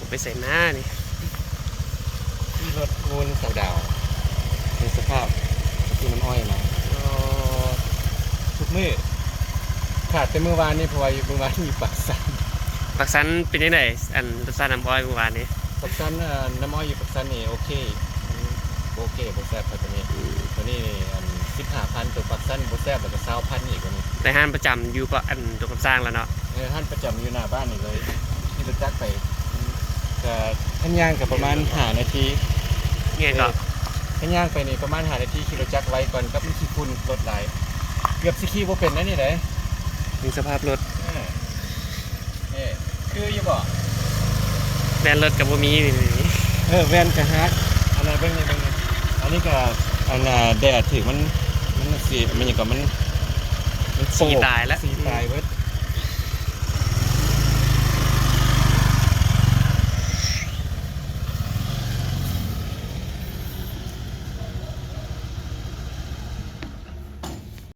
ໄປໃສມານີ້? ຂີ່ລົດໂມນສາວດາວ ໃນສະພາບທີ່ນ້ຳອ້ອຍມາ ອໍ ທຸກມື້ ຂາດແຕ່ມື້ວານນີ້ ເພາະວ່າຢູ່ ມື້ວານຢູ່ປາກຊັນ. ປາກຊັນເປັນຈັ່ງໃດ? ອັນ ລົດຊາດນ້ຳອ້ອຍມື້ວານນີ້? ປາກຊັນ ເອີ ນ້ຳອ້ອຍຢູ່ປາກຊັນນີ້ໂອເຄ ມັນບໍ່ໂອເຄ ບໍ່ແຊບເທົ່າໂຕນີ້. ອືມ ໂຕນີ້ນີ້ ອັນ ສິບຫ້າພັນ ໂຕປາກຊັນບໍ່ແຊບ ແລ້ວກໍຊາວພັນອີກ ໂຕນີ້. ແຕ່ຮ້ານປະຈຳຢູ່ ອັນ ຕົວຄຳສ້າງລະເນາະ? ເອີ ຮ້ານປະຈຳຢູ່ໜ້າບ້ານນີ້ເລີຍ ຂີ່ລົດຈັກໄປ ກໍ ຄັນຍ່າງກໍປະມານຫ້ານາທີ. ແມ່ນບໍ່? ເອີ ຄັນຍ່າງໄປນີ້ປະມານຫ້ານາທີ ຂີ່ລົດຈັກໄວກ່ອນ ກັບມັນຂີ້ຝຸ່ນລົດຫຼາຍ ເກືອບຊິຂີ່ບໍ່ເປັນແລ້ວນີ້ໃດ. ເບິ່ງສະພາບລົດ ເອີ ເອີ ຄືຢູ່ບໍ່? ແວ່ນລົດກໍບໍ່ມີ. ເອີ ແວ່ນກໍຫັກ. ອັນນັ້ນເບິ່ງນີ້ ເບິ່ງນີ້ ອັນນີ້ກໍອັນນ່າ ແດດຖືກມັນ ມັນຊິ ມັນຫຍັງກໍມັນ ມັນໂປກ ສີຕາຍລະ ສີຕາຍເບິດ.